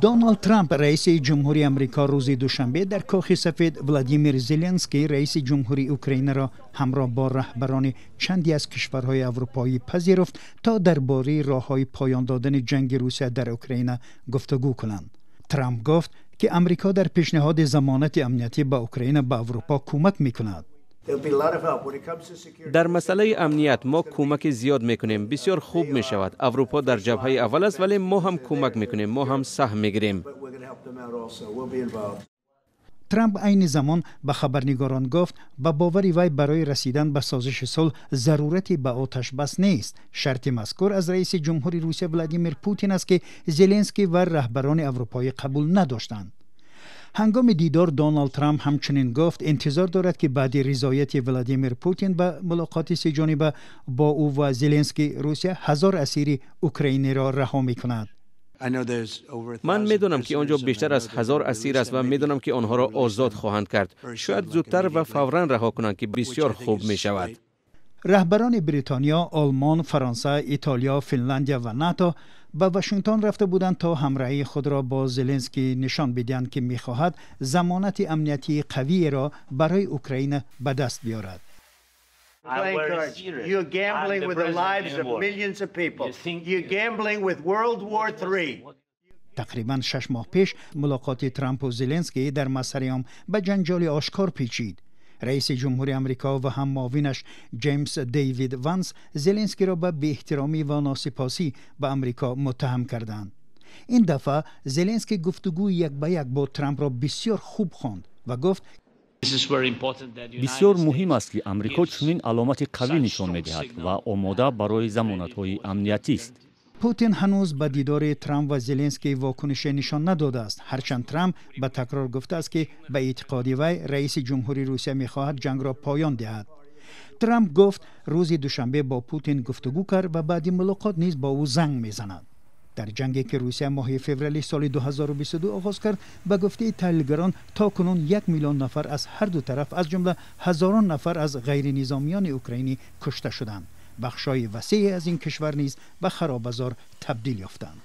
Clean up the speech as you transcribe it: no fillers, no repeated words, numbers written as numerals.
Доналд Трамп, раиси ҷумҳури Амрико, рӯзи душанбе дар Кохи Сафед Владимир Зеленский, раиси ҷумҳури Украинаро ҳамроҳ бо раҳбарони чанде аз кишварҳои аврупоӣ пазируфт, то дар бораи роҳҳои поён додани ҷанги Русия дар Украина гуфтугӯ кунанд. Трамп гуфт, ки Амрико дар пешниҳоди замонати амниятӣ ба Украина ба Аврупо кӯмак мекунад. Дар масъалаи амният мо кӯмаки зиёд мекунем. Бисёр хуб мешавад. Аврупо дар ҷабҳаи аввал аст, вале мо ҳам кӯмак мекунем, мо ҳам саҳм мегирем. Трамп айни замон ба хабарнигорон гуфт, ба бовари вай барои расидан ба созиши сулҳ зарурате ба оташбас нест. Шарти мазкур аз раиси ҷумҳури Русия Владимир Путин аст, ки Зеленский ва раҳбарони аврупоӣ қабул надоштанд. Ҳангоми дидор Доналд Трамп ҳамчунин гуфт, интизор дорад, ки баъди ризояти Владимир Путин ба мулоқоти сеҷониба бо ӯ ва Зеленский, Русия 1000 асири украиниро раҳо мекунад. Ман медонам, ки он ҷо бештар аз 1000 асир аст, ва медонам, ки онҳоро озод хоҳанд кард. Шояд зудтар ва фавран раҳо кунанд, ки бисёр хуб мешавад. Раҳбарони Бритониё, Олмон, Фаронса, Итолиё, Финландия ва НАТО ба Вашингтон рафта буданд, то ҳамроҳии худро бо Зеленский нишон бидиҳанд, ки мехоҳад замонати амниятии қавиеро барои Украина ба даст биёрад. You're gambling with the lives of millions of people. You're gambling with World War III. Тақрибан 6 моҳ пеш мулоқоти Трампу Зеленский дар масъалаи ом ба ҷанҷоли ошкор печид. Раиси ҷумҳури Амрико ва ҳам муовинаш Ҷеймс Дейвид Ванс Зеленскиро ба беэҳтиромӣ ва носипосӣ ба Амрико муттаҳам карданд. Ин дафъа Зеленский гуфтугӯи як ба як бо Трампро бисёр хуб хонд ва гуфт: Бисёр муҳим аст, ки Амрико чунин аломати қавӣ нишон медиҳад ва омода барои замонатҳои амниятист. Путин ҳанӯз ба дидори Трамп ва Зеленский вокунише нишон надодааст, ҳарчанд Трамп ба такрор гуфтааст, ки ба эътиқоди вай раиси ҷумҳури Русия мехоҳад ҷангро поён диҳад. Трамп гуфт, рӯзи душанбе бо Путин гуфтугӯ кард ва баъди мулоқот низ бо ӯ занг мезанад. Дар ҷанге, ки Русия моҳи феврали соли 2022 оғоз кард, ба гуфтаи таҳлилгарон, то кунун 1 миллион нафар аз ҳар ду тараф, аз ҷумла ҳазорон нафар аз ғайринизомиёни украинӣ, кушта шуданд. Бахшҳои васеъе аз ин кишвар низ ба харобазор табдил ёфтанд.